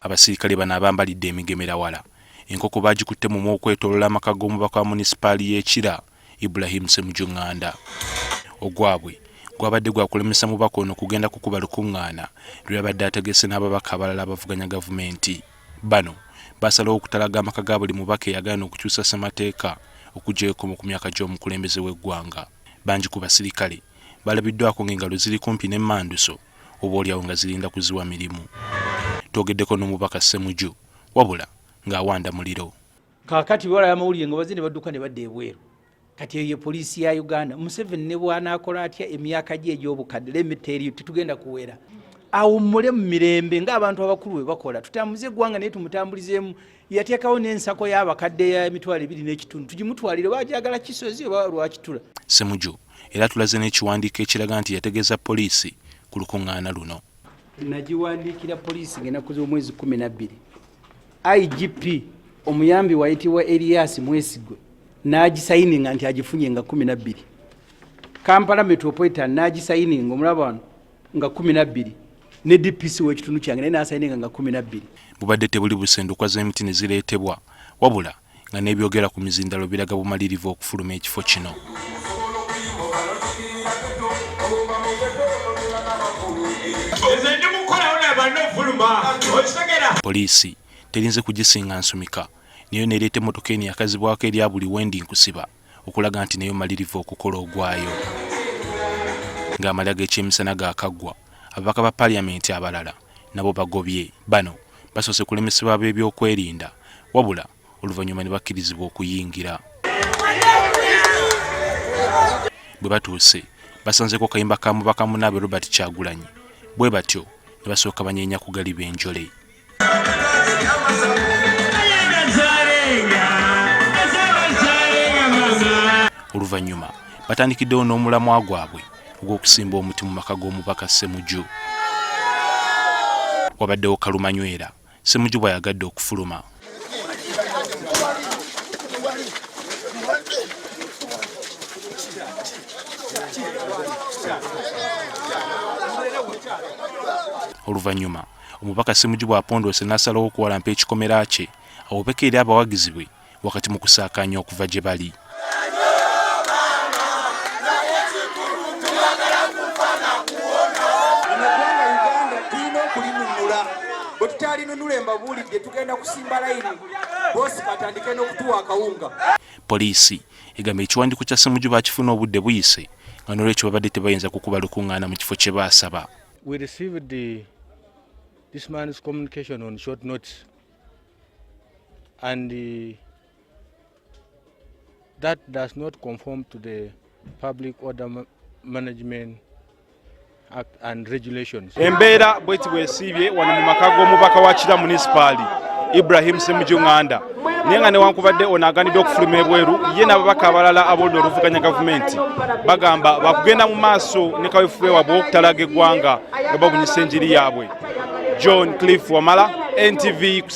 Abasirikale bano abambalidde emigemerawala enkoko bagikutte mumwa okwetoolola amaka g'omubaka wa munisipaali y'e Kira, Ibrahim Ssemujju Nganda. Ogwabwe gwabadde gwakulemesa mubaka ono kugenda kukuba lukuŋŋaana lwe yabadde ategese n'ababaka abalala abavuganya gavumenti. Bano basalawo okutalaga amaka ga buli mubaka eyagaana okukyusa ssemateeka okuggya ekkomo ku myaka gy'omukulembeze w'eggwanga. Bangi ku basirikale balabiddwako ng'engalo ziri kumpi n'emmanduso oboolyawo nga zirinda kuziwa mirimu. Twogeddeko n'omubaka Ssemuju wabula ng'awanda muliro. Kaakati bwewalaba amawulire nga bazze ne badduka ne badda ebweru. Kati eyo ye poliisi ya Uganda. Museveni ne bw'anaakola atya emyaka gye egy'obukadde, let me tell you, tetugenda kuwera. Awummule mu mirembe ng'abantu abakulu bwe bakola. Tutambuze eggwanga naye tumutambulizeemu. Yateekawo n'ensako y'abakadde eya 2500, tugimutwalire oba agyagala Kisozi oba Lwakitula. Ssemuju era atulaze n'ekiwandiiko ekiraga nti yategeeza poliisi ku lukuŋŋaana luno. Nagiwandiikira poliisi ng'ennaku z'omwezi 12. IGP omuyambi wayitibwa Elias Mwesigwe n'agisayininga nti agifunye nga 12. Kampala Metropolitan n'agisayininga omulaba wano nga 12, ne DPC w'ekitundu kyange naye n'asayininga nga 12. Bubadde tebuli busendukwa z'emiti ne zireetebwa wabula nga n'ebyogera ku mizindalo biraga bumalirivu okufuluma ekifo kino. Poliisi terinze kugisinga nsumika nayo nereeta emmotoka eno yakazibwako erya buli wendi nkusiba okulaga nti nayo malirivu okukola ogwayo. Ng'amalya g'ekyemisana gaakaggwa, ababaka ba parliament abalala nabo bagobye. Bano basoose kulemesebwa ab'ebyokwerinda wabula oluvannyuma ne bakkirizibwa okuyingira. Bwe batuuse basanzeeko kayimba ka mubaka munnaabwe Robert Kyagulanyi, bwe batyo ne basooka banyeenya ku galiba enjole. Oluvannyuma batandikiddewo n'omulamwa gwabwe ogw'okusimba omuti mu maka g'omubaka Ssemuju. Wabaddewo kalumanywera Ssemuju bw'ayagadde okufuluma. Oluvannyuma omubaka Ssemuju bw'apondoose n'asalawo okuwalampa ekikomera kye awobeko eri abawagizi bwe wakati mu kusaakaanya okuva gye bali. Bwe tutalinunula embabuulidde tugenda kusimba layini, boosi katandike n'okutuwa akawunga. Poliisi egamba ekiwandiiko kya Ssemuju baakifuna obudde buyise nga n'olwekyo babadde tebayinza kukuba lukuŋŋaana mu kifo kye baasaba. We received this man's communication on short notice and that does not conform to the Public Order Management Act and regulations. Embeera bweti bwesiibye wano mu maka g'omubaka wa Kira Munisipaali Ibrahim Ssemujju Nganda, naye nga newankubadde ono aganidde okufuluma ebweru, ye n'ababaka abalala ab'oludda oluvuganya gavumenti bagamba bakugenda mu maaso ne kawefube waabwe ow'okutalaga eggwanga nga babunyisa enjiri yaabwe. John Cliff Wamala, NTV.